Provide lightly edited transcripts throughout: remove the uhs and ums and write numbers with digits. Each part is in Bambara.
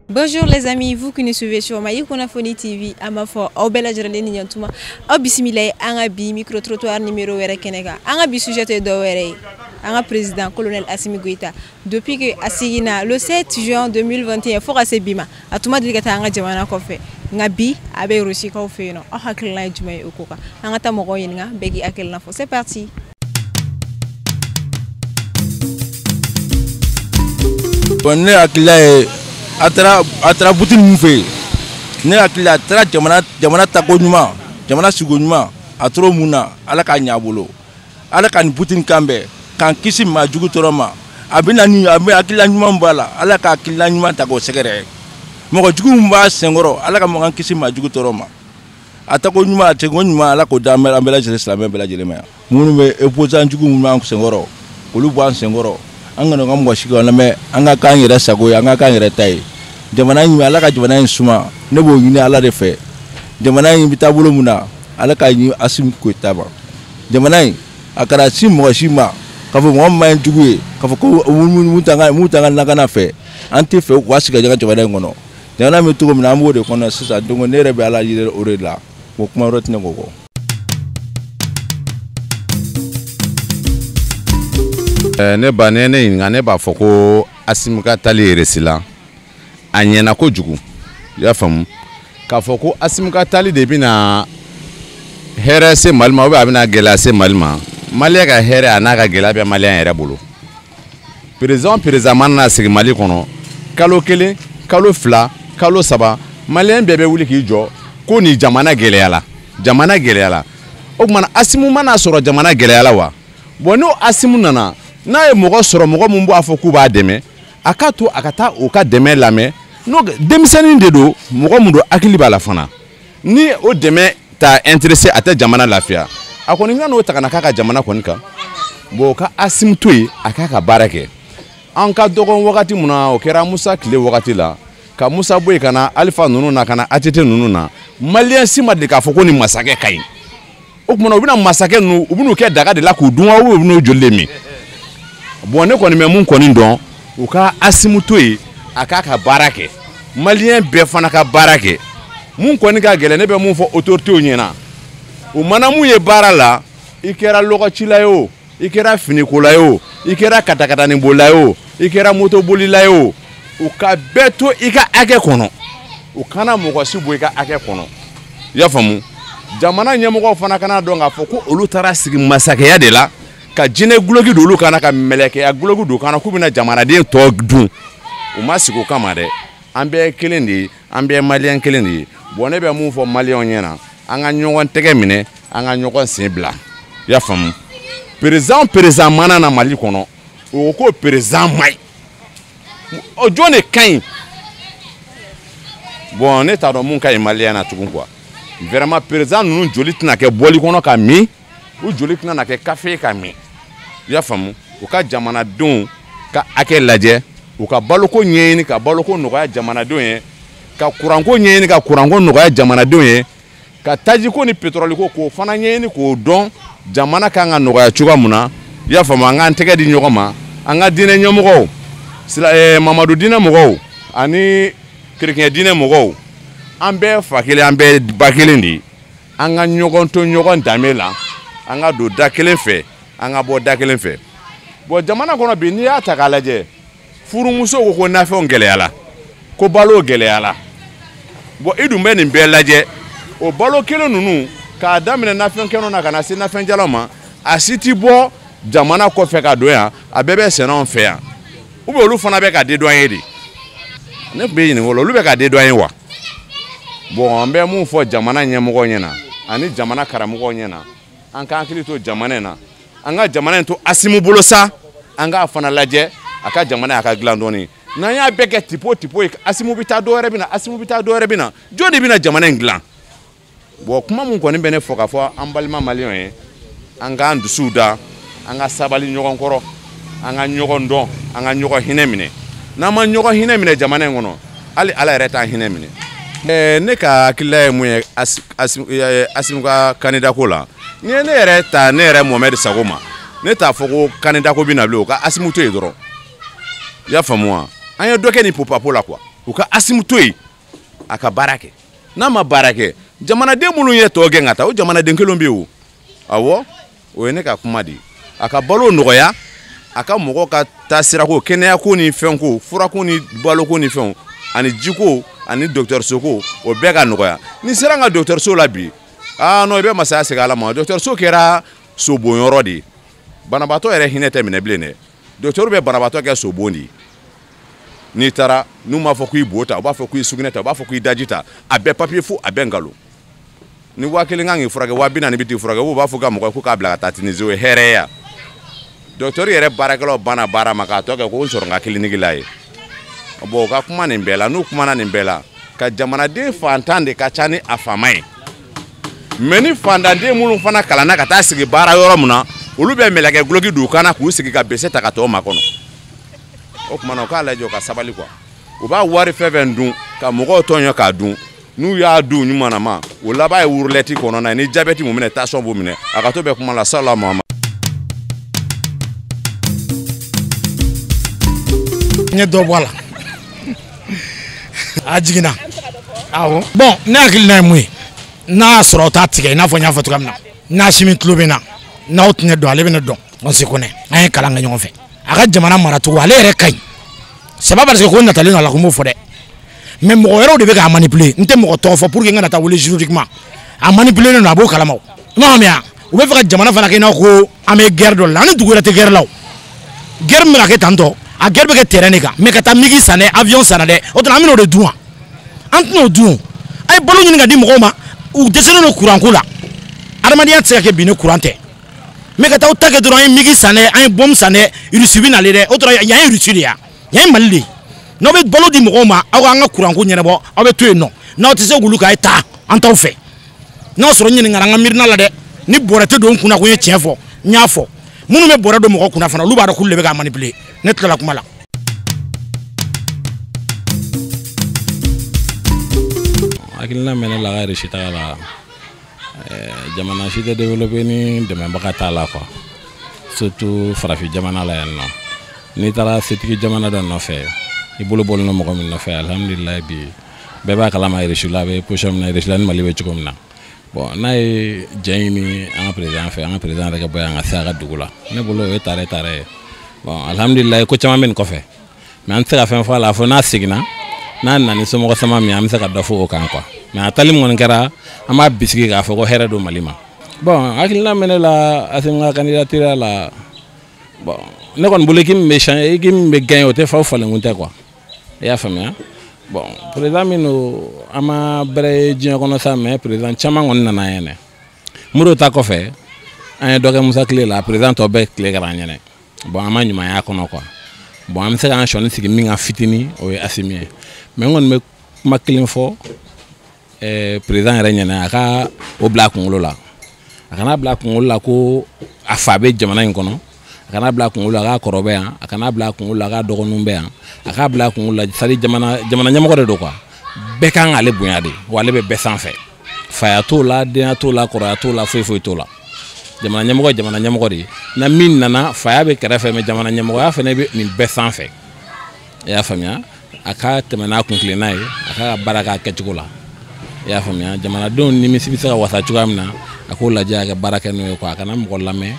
Bonjour les amis, vous qui nous suivez sur Mali Kunnafoni TV, an b'a fɔ aw bɛɛ lajɛlen ni ɲantuma, aw bisimila ye an ka bi micro trottoir numéro wɛrɛ kɛnɛ kan. An ka bi sujet tɛ dɔ wɛrɛ ye, an ka président colonel Assimi Goïta, depuis que a seginna le 7 juin 2021 fo ka se bi ma, a tun ma deli ka taa an ka jamana kɔfɛ, nka bi a bɛ Rusikaw fɛ yen nɔ. Aw hakilina ye jumɛn ye o ko kan? An ka taa mɔgɔw ɲininka, bɛɛ k'i hakilina fɔ. C'est parti. Bon, ne hakilila ye, a taara butigi min fɛ yen, ne hakili la, a taara jamana tako ɲuman, jamana sigi ɲuman, a tora mun na, Ala k'a ɲɛ a bolo, Ala ka nin butigi kan bɛn k'an kisi maa jugu tɔɔrɔ ma. A bɛ na ni a bɛ hakilila ɲuman b'a la, Ala ka hakilila ɲuman ta k'o sɛgɛrɛ. Mɔgɔ jugu min b'a senkɔrɔ, Ala ka mɔgɔ kisi maa jugu tɔɔrɔ ma. A tako ɲuman, a seko ɲuman, Ala k'o d'an bɛɛ lajɛlen, silamɛ bɛɛ lajɛlen ma yan. Minnu bɛ opposant jugu minnu b'an senkɔrɔ, olu b'an senkɔrɔ. An kana ka mɔgɔ si kan lamɛn, an ka k'an yɛrɛ sago ye, an ka k'an yɛrɛ ta ye. Jamana in, Ala ka jamana in suma, ne b'o ɲini Ala de fɛ. Jamana in bɛ taa bolo mun na, Ala k'a ɲini Assimi Goïta ma. Jamana in, a kana si mɔgɔ si ma k'a fɔ mɔgɔ min ma ɲi jugu ye, k'a fɔ ko mun t'an ka lakana fɛ, an tɛ fɛ u ka sigi ka jamana in kɔnɔ. Jamana bɛ cogo min na, an b'o de kɔnɔ sisan. Donc ne yɛrɛ bɛ Ala yiri o de la, o kuma wɛrɛ tɛ ne kɔ. Ne ba, ne ɲininka, ne b'a fɔ ko Assimi ka taali Russie la, a ɲɛna kojugu. I y'a faamu k'a fɔ ko Assimi ka taali de bɛna hɛrɛ se Mali ma, ou bien a bɛna gɛlɛya se Mali ma. Maliyɛn ka hɛrɛ a n'a ka gɛlɛya bɛ maliyɛn yɛrɛ bolo. Président mana na sigi Mali kɔnɔ, kalo 1, kalo 2, kalo 3, maliyɛn bɛɛ bɛ wuli k'i jɔ ko nin jamana gɛlɛyala, jamana gɛlɛyala. O tuma na Assimi mana sɔrɔ jamana gɛlɛyala wa? Bon, n'o Assimi nana, n'a ye mɔgɔ sɔrɔ, mɔgɔ min b'a fɔ k'u b'a dɛmɛ, a ka to a ka taa o ka dɛmɛ lamɛn. N'o denmisɛnnin de don, mɔgɔ min don hakili b'a la fana, ni o dɛmɛ t'a intéressé, a tɛ jamana lafiya, a kɔni ka n'o ta ka na k'a ka jamana kɔni kan. Bon, o ka Assimi to yen, a k'a ka baara kɛ. An ka dɔgɔn wagati mun na, o kɛra Musa tile wagati la, ka Musa bɔ yen ka na Alifa ninnu na, ka na ATT ninnu na, maliyɛn si ma deli k'a fɔ ko nin masakɛ ka ɲi. O tuma na, u bɛna masakɛ ninnu, u bɛn'u kɛ daga de la k'u dun wa, u bɛn'u joli de min? Bon, ne kɔni bɛ mun kɔni dɔn, u ka Assimi to yen, a k'a ka baara kɛ. Maliyɛn bɛɛ fana ka baara kɛ. Mun kɔni ka gɛlɛn, ne bɛ mun fɔ autorités ɲɛna, u mana mun ye baara la, i kɛra lɔgɔcila ye o, i kɛra finikola ye o, i kɛra katakatanibolila ye o, i kɛra motobolila ye o, u ka bɛɛ to i ka hakɛ kɔnɔ, u kana mɔgɔ si bɔ i ka hakɛ kɔnɔ. I y'a faamu? Jamana ɲɛmɔgɔw fana kana dɔn k'a fɔ ko olu taara sigi masakɛya de la, ka jinɛ guloki don olu kan na, ka mɛlɛkɛya guloki don kan na, k'u bɛna jamanaden tɔ dun. U ma sigi o kama dɛ. An bɛɛ ye kelen de ye, an bɛɛ ye maliyɛn kelen de ye. Bon, ne bɛ mun fɔ maliyɛnw ɲɛna, an ka ɲɔgɔn tɛgɛ minɛ, an ka ɲɔgɔn sen bila. I y'a faamu? Président mana na Mali kɔnɔ, o ko président ma ɲi, o jɔn de ka ɲi? Bon, ne t'a dɔn mun ka ɲi maliyɛn na tugun quoi. Vraiment, président ninnu joli tɛna kɛ bɔli kɔnɔ ka min, u joli tɛna na kɛ kafe ka min. I y'a faamu? U ka jamanadenw ka hakɛ lajɛ, u ka baloko ɲɛɲini, ka baloko nɔgɔya jamanadenw ye, ka kuranko ɲɛɲini, ka kuranko nɔgɔya jamanadenw ye, ka tajiko ni pétrole ko k'o fana ɲɛɲini k'o dɔn jamana kan ka nɔgɔya cogoya mun na. I y'a faamu? An k'an tɛgɛ di ɲɔgɔn ma, an ka diinɛ ɲɛmɔgɔw, Mamadu diinɛ mɔgɔw ani kerecɛn diinɛ mɔgɔw, an bɛɛ fa kelen, an bɛɛ ba kelen de ye. An ka ɲɔgɔn to ɲɔgɔn danbe la, an ka don da kelen fɛ, an ka bɔ da kelen fɛ. Bon, jamana kɔnɔ bi, n'i y'a ta k'a lajɛ, furumuso ko ko nafɛnw gɛlɛyala, ko balo gɛlɛyala. Bon, i dun bɛ nin bɛɛ lajɛ, o balo kelen ninnu, k'a daminɛ nafɛn kɛnɛw na ka na se nafɛn jalaw ma, a si ti bɔ jamana kɔfɛ ka don yan, a bɛɛ bɛ sɛnɛ anw fɛ yan. Ou bien olu fana bɛ ka dédouaner de? Ne tun bɛ ɲininka o la, olu bɛ ka dédouaner wa? Bon, an bɛ mun fɔ jamana ɲɛmɔgɔw ɲɛna ani jamana karamɔgɔw ɲɛna, an k'an hakili to jamana in na, an ka jamana in to Assimi bolo sa, an k'a fana lajɛ, a ka jamana a ka dilan dɔɔni. N'an y'a bɛɛ kɛ tipo tipo ye, Assimi bɛ taa, dɔ wɛrɛ bɛ na, Assimi bɛ taa, dɔ wɛrɛ bɛ na, jɔn de bɛna jamana in dilan? Bon, kuma mun kɔni bɛ ne fɔ k'a fɔ an balima maliyɛnw ye, an k'an dusuw da, an ka sabali ɲɔgɔn kɔrɔ, an ka ɲɔgɔn dɔn, an ka ɲɔgɔn hinɛ minɛ. N'an ma ɲɔgɔn hinɛ minɛ jamana in kɔnɔ, hali Ala yɛrɛ t'an hinɛ minɛ. Ne ka hakilila ye mun ye Assimi ka candidat ko la, ni ye ne yɛrɛ ta, ne yɛrɛ Mohamed Sago ma, ne t'a fɔ ko candidat ko bɛ na bilen, o ka Assimi to yen dɔrɔn. I y'a faamu wa? An ye dɔ kɛ nin popapo la quoi. U ka Assimi to yen, a ka baara kɛ. N'a ma baara kɛ, jamanaden minnu ye tɔ gɛn ka taa, o jamanaden kelen bɛ yen o. Awɔ, o ye ne ka kuma de ye. A ka balo nɔgɔya, a ka mɔgɔw ka taa sirako, kɛnɛyako ni fɛnko, furako ni baloko ni fɛnw, ani jiko ani dɔgɔtɔrɔsoko, o bɛɛ ka nɔgɔya. Ni sera an ka dɔgɔtɔrɔso la bi, aa non, i bɛ masaya segin Ala ma. Dɔgɔtɔrɔso kɛra sobonyɔrɔ de ye. Banabaatɔ yɛrɛ hinɛ tɛ minɛ bilen dɛ. Dɔgɔtɔrɔ bɛ banabaatɔ kɛ sobon de ye. N'i taara, n'u m'a fɔ k'i bo ta, u b'a fɔ k'i sugunɛ ta, u b'a fɔ k'i daji ta, a bɛɛ papiye fu, a bɛɛ nkalon. Ni 1000 kan k'i furakɛ, 40 000 bɛ t'i furakɛ, u b'a fɔ ka mɔgɔ ko k'a bila ka taa Tunisie, o ye hɛrɛ ye wa? Dɔgɔtɔrɔ yɛrɛ baarakɛlaw banna baara ma k'a tɔ kɛ ko n sɔrɔ n ka kiliniki la ye. Bon, u ka kuma nin bɛɛ la, n'u kumana nin bɛɛ la, ka jamanaden fantan de ka ca ni a faama ye. Mais ni fantanden minnu fana kalanna ka taa sigi baara yɔrɔ min na, olu bɛ mɛlɛkɛ guloki don u kan na k'u sigi ka bese ta ka tɔw makɔnɔ. O tuma na, u k'a lajɛ, u ka sabali quoi. U b'a wari fɛn fɛn dun ka mɔgɔw tɔɲɔ k'a dun, n'u y'a dun ɲuman na ma, o laban ye wurulɛti kɔnɔna ye. Ni jabɛti m'u minɛ, tension b'u minɛ. A ka to bɛ kuma la, sallallahu Muhammad. N ye dɔ bɔ a la. A jiginna. Awɔ. Bon, ne hakilina ye mun ye? N'a y'a sɔrɔ aw t'a tigɛ, i n'a fɔ n y'a fɔ cogoya min na. N'a Assimi tulo bɛ n na, n'aw tɛ ne dɔn, ale bɛ ne dɔn. On se connaît. An ye kalan kɛ ɲɔgɔn fɛ. A ka jamana maracogo, ale yɛrɛ ka ɲi. C'est pas parce que ko natalen don a la ko n b'o fɔ dɛ. Mais mɔgɔ wɛrɛw de bɛ k'a manipuler. N tɛ mɔgɔ tɔgɔ fɔ pour que n kana taa wele juridiquement. A manipuler don, a b'o kalama o. I m'a faamuya? U bɛ fɛ ka jamana fana kɛ i n'a fɔ ko an bɛ guerre dɔ la. An ni dugu wɛrɛ tɛ guerre la o. Guerre min bɛ ka kɛ tantɔ, a guerre bɛ kɛ terrain de kan. Mais ka taa MiG san dɛ, avion san dɛ, o tuma an bɛn'o de dun wa? An tɛn'o dun o. A ye balo ɲini ka di mɔgɔw ma, u dɛsɛlen don courant ko la. Adamadenya tɛ se ka kɛ bi ni courant tɛ. Mais ka taa aw ta kɛ dɔrɔn, an ye MiG san dɛ, an ye bombe san dɛ, Russie bɛ nalen dɛ, o tuma yan ye Russie de ye, yan ye Mali de ye. N'aw bɛ balo di mɔgɔw ma, aw k'an ka courant ko ɲɛnabɔ, aw bɛ to yen nɔ. N'aw tɛ se k'olu kɛ, a ye taa, an t'aw fɛ. N'a sɔrɔ n ɲininkara n ka miirina la dɛ, ni bɔrɛ tɛ don n kunna ko n ye tiɲɛ fɔ, n y'a fɔ. Minnu bɛ bɔrɛ don mɔgɔ kunna fana, olu b'a dɔn k'olu de bɛ k'a manipuler. Ne tilala kuma la. Hakilina bɛ ne la ka Russie taga la, jamana si tɛ développé ni dɛmɛbaga t'a la quoi. Surtout farafin jamana la yan nɔ. N'i taara setigi jamana dɔ nɔfɛ, i bolo bɔlen don mɔgɔ min nɔfɛ, alhamdulilayi bi bɛɛ b'a kalama Russie la bɛ position min na, Russie la ni Mali bɛ cogo min na. Bon, n'a ye jɛn ɲini an ka président fɛ, an ka président yɛrɛ ka bɔ yan ka se a ka dugu la, ne bolo o ye tare tare ye. Bon, alhamdulilayi ko caman bɛ nin kɔfɛ, mais an tɛ se ka fɛn fɔ a la fo n'a seginna, n'a nana ni somɔgɔ sama min ye, an bɛ se ka dɔ fɔ o kan quoi. Mais a taali min kɔni kɛra, an b'a bisigi k'a fɔ ko hɛrɛ don Mali ma. Bon, hakilina bɛ ne la Assimi ka candidature la. Bon, ne kɔni bolo équipe min bɛ changer, équipe min bɛ gagner, o tɛ fa falenkun tɛ quoi. I y'a faamuya? Bon, président min don, an ma bɛrɛ ye diɲɛ kɔnɔ sa, mais président caman kɔni nana an ɲɛnɛ. Modibo ta kɔfɛ, an ye dɔ kɛ Musa tile la, président tɔ bɛɛ tile kɛra an ɲɛnɛ. Bon, an ma ɲuman y'a kɔnɔ quoi. Bon, an bɛ se k'an sɔnni sigi min kan fitinin, o ye Assimi ye. Mais n kɔni bɛ kuma kelen fɔ président yɛrɛ ɲɛna, a ka o bila a kunkolo la. A kana bila a kunkolo la ko a fa bɛ jamana in kɔnɔ. A kana bila a kunkolo la k'a kɔrɔ bɛ yan, a kana bila a kunkolo la k'a dɔgɔninw bɛ yan, a k'a bila a kunkolo la, c'est à dire jamana ɲɛmɔgɔ de don quoi. Bɛɛ kan k'ale bonya de, wa ale bɛ bɛɛ sanfɛ. Faya t'o la, denya t'o la, kɔrɔya t'o la, foyi foyi t'o la. Jamana ɲɛmɔgɔ ye jamana ɲɛmɔgɔ de ye. Na min nana, faya bɛ kɛrɛfɛ, mais jamana ɲɛmɔgɔya fana bɛ nin bɛɛ sanfɛ. I y'a faamuya? A ka tɛmɛ n'a kuntilenna ye, a ka baara k'a kɛcogo la. I y'a faamuya? Jamanadenw nimisi bɛ se ka wasa cogoya min na, a k'o lajɛ, a ka baara kɛ n'o ye quoi. A kana mɔgɔ lamɛn.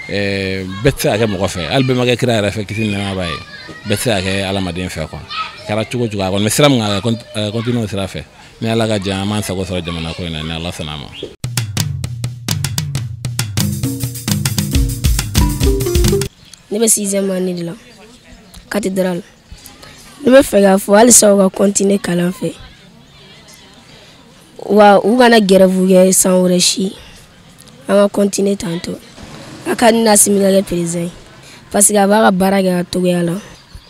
Bɛɛ tɛ se ka kɛ mɔgɔ fɛ, hali bɛɛ ma kɛ kira yɛrɛ fɛ, kisi ni nɛɛma b'a ye. Bɛɛ tɛ se ka kɛ adamaden fɛ quoi. A kɛra cogo cogo, a kɔni bɛ sira min kan, a ka continuer o sira fɛ. Ni Ala ka jɛ, an b'an sago sɔrɔ jamana ko in na, ni Ala sɔnna a ma. Ne bɛ 6e année de la, cathédrale. Ne bɛ fɛ k'a fɔ halisa u ka continuer kalan fɛ. Wa u kana grève kɛ san wɛrɛ si. An ka continuer tantɔ. A ka di ne Assimi ka kɛ président ye. Parce que a b'a ka baara kɛ a togoya la.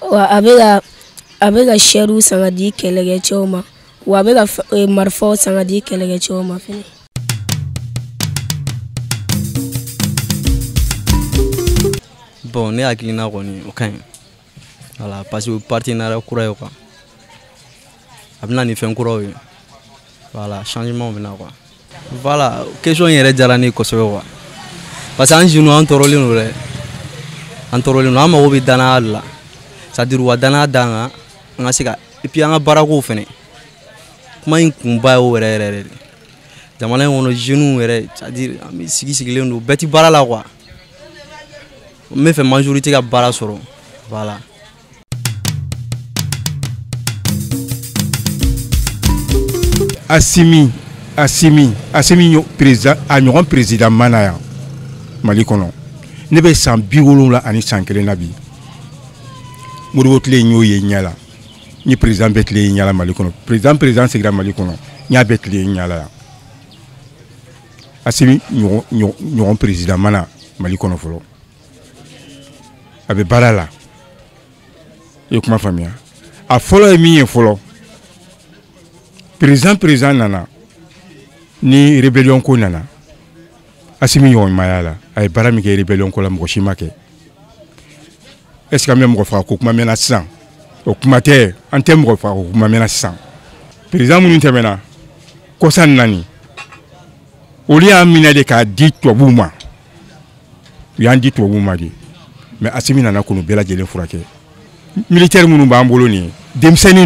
Wa a bɛ ka chairs san ka di kɛlɛkɛcɛw ma. Wa a bɛ ka marifaw san ka di kɛlɛkɛcɛw ma fɛnɛ. Bon, ne hakilina kɔni o ka ɲi. Voilà, parce que partenariat kura ye quoi. A bɛ na ni fɛn kuraw ye. Voilà, changement bɛ na quoi. Voilà, question in yɛrɛ diyara ne ye kosɛbɛ quoi. Parce que an jeunes an tɔɔrɔlen don dɛ. An tɔɔrɔlen don, an mago bɛ danaya de la. C'est à dire u ka danaya d'an kan, an ka se ka et puis an ka baarako fɛnɛ. Kuma in kunba y'o yɛrɛ yɛrɛ de. Jamana in kɔnɔ jeunes yɛrɛ, c'est à dire an bɛ sigi sigilen don, bɛɛ ti baara la quoi. N bɛ fɛ majorité ka baara sɔrɔ. Voilà. Assimi président a ɲɔgɔn président ma na yan Mali kɔnɔ. Ne bɛ san 71 na bi. Modibo tile n y'o ye ɲɛ la. N ye président bɛɛ tile ye ɲɛ la Mali kɔnɔ. Président sigira Mali kɔnɔ. N y'a bɛɛ tile ye ɲɛ la yan. Assimi ɲɔgɔn président ma na Mali kɔnɔ fɔlɔ. A bɛ baara la. I ye kuma faamuya. A fɔlɔ ye min ye fɔlɔ. Président nana ni rébellion ko nana. Assimi ɲɔgɔn ma y'a la. A ye baara min kɛ rébellion ko la mɔgɔ si ma kɛ. Est ce que an bɛ mɔgɔ faga ko kuma mɛnna sisan? O kuma tɛ, an tɛ mɔgɔ faga ko kuma mɛnna sisan. Président minnu tɛmɛna kɔsa nani, olu y'an minɛ de k'a di tubabuw ma. U y'an di tubabuw ma de. Mais Assimi nana k'olu bɛɛ lajɛlen furakɛ. Militaire minnu b'an bolo nin ye, denmisɛnnin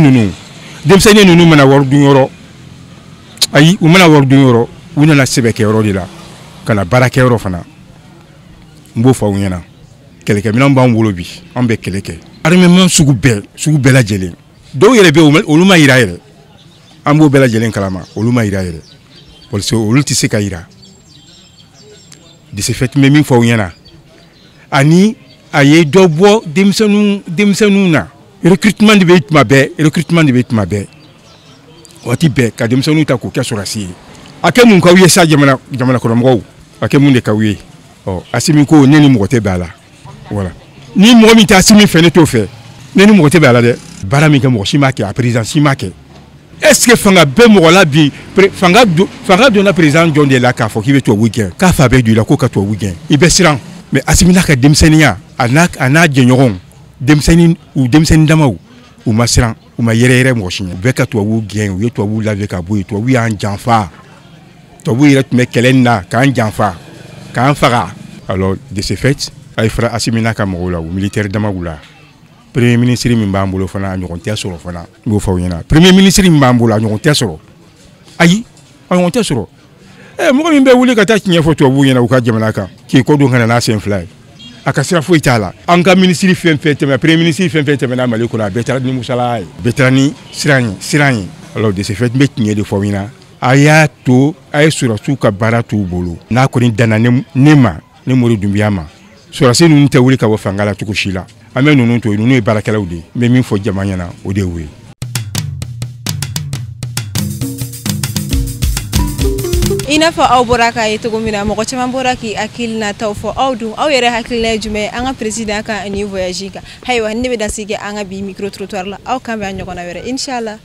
ninnu mana wari dun yɔrɔ, ayi u mana wari dun yɔrɔ, u nana sɛbɛ kɛ yɔrɔ de la, ka na baara kɛ yɔrɔ fana. N b'o fɔ aw ɲɛna. Kɛlɛkɛminɛnw b'an bolo bi, an bɛ kɛlɛ kɛ. Armement sugu bɛɛ lajɛlen. Dɔw yɛrɛ bɛ yen, olu ma yira yɛrɛ. An b'o bɛɛ lajɛlen kalama, olu ma yira yɛrɛ. Parce que olu tɛ se ka yira. De ce fait, n bɛ min fɔ aw ɲɛna, ani a ye dɔ bɔ denmisɛnninw na. Recrutement de bɛ tuma bɛɛ, recrutement de bɛ tuma bɛɛ. Waati bɛɛ ka denmisɛnninw ta k'u kɛ sɔrɔdasi ye. A kɛ mun k'aw ye sa jamana kɔnɔmɔgɔw? A kɛ mun de k'aw ye? Ɔ Assimi ko ne ni mɔgɔ tɛ bɛn a la. Voilà. Ni mɔgɔ min tɛ Assimi fɛ, ne t'o fɛ. Ne ni mɔgɔ tɛ bɛn a la dɛ. Baara min kɛ mɔgɔ si m'a kɛ, a président si m'a kɛ. Est-ce que fanga bɛ mɔgɔ la bi? Fanga donna président jɔn de la k'a fɔ k'i bɛ tubabu gɛn? K'a fa bɛ don i la k'o ka tubabu gɛn. I bɛ siran. Mais Assimi n'a ka denmisɛnninya, a n'a jɛɲɔgɔnw, denmisɛnnin damaw, u ma siran, u ma yɛrɛ mɔgɔ si ɲɛ. U bɛɛ ka tubabu gɛn, u ye tubabu lajɛ ka bɔ yen. Tubabu y'an janfa. Tubabu yɛrɛ tun bɛ kɛlɛ in na k'an janfa, k'an faga. Alors de ce fait, a ye fara Assimi n'a ka mɔgɔw la, u militaire damaw la. Premier ministre min b'an bolo fana, a ɲɔgɔn tɛ sɔrɔ fana. N b'o fɔ aw ɲɛna. Premier ministre min b'an bolo, a ɲɔgɔn tɛ sɔrɔ. Ayi, a ɲɔgɔn tɛ sɔrɔ. Mɔgɔ min bɛ wuli ka taa tiɲɛ fɔ tubabuw ɲɛna u ka jamana kan, k'i kɔ don ka na n'a sen fila ye. A ka sira foyi t'a la. An ka ministre fɛn fɛn tɛmɛna, premier ministre fɛn fɛn tɛmɛna Mali kɔnɔ, a bɛɛ taara ni musalaya ye. A bɛɛ taara ni siran ye. Alors de ce fait, n bɛ tiɲɛ de fɔ aw ɲɛna. A y'a to, a ye sɔrɔdasiw ka baara t'u bolo. N'a kɔni danna ne ma, ne Mori Dunbiya ma, sɔrɔdasi ninnu tɛ wuli ka bɔ fanga la cogo si la. An bɛ ninnu to yen, ninnu ye baarakɛlaw de ye. N bɛ min fɔ jama ɲɛna, o de y'o ye. I n'a fɔ aw bɔra k'a ye cogo min na, mɔgɔ caman bɔra k'i hakilinataw fɔ. Aw dun, aw yɛrɛ hakilina ye jumɛn ye an ka président kan ani voyage kan? Ayiwa, ne bɛ dan sigi an ka bi micro trottoir la. Aw kan bɛn a ɲɔgɔnna wɛrɛ, inchallah.